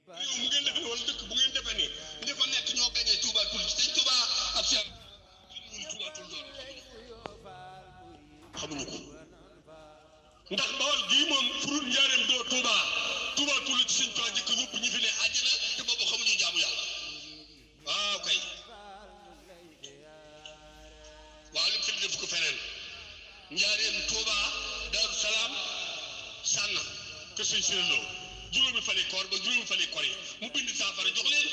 réew mu ngeen defe ne wala dëkk bu ngeen defe ni ñi fa nekk ñoo gañee Touba Toul sëñ Touba ak Cheikh Touba Toul doon xamuñu ko ndax Bawol gii moom furul njaareem doo Touba Touba Toul ci sëñ Touba jëkk yóbbu ñi fi ne àjjana te boobu xamuñu jaamu yàlla waaw kay waaw lim fi def ko feneen njaareem Touba Daaru Salaam sànna ke sëñ Siréloo juróomi fani koor ba juróomi fani koor yi mu bind saafara jox leen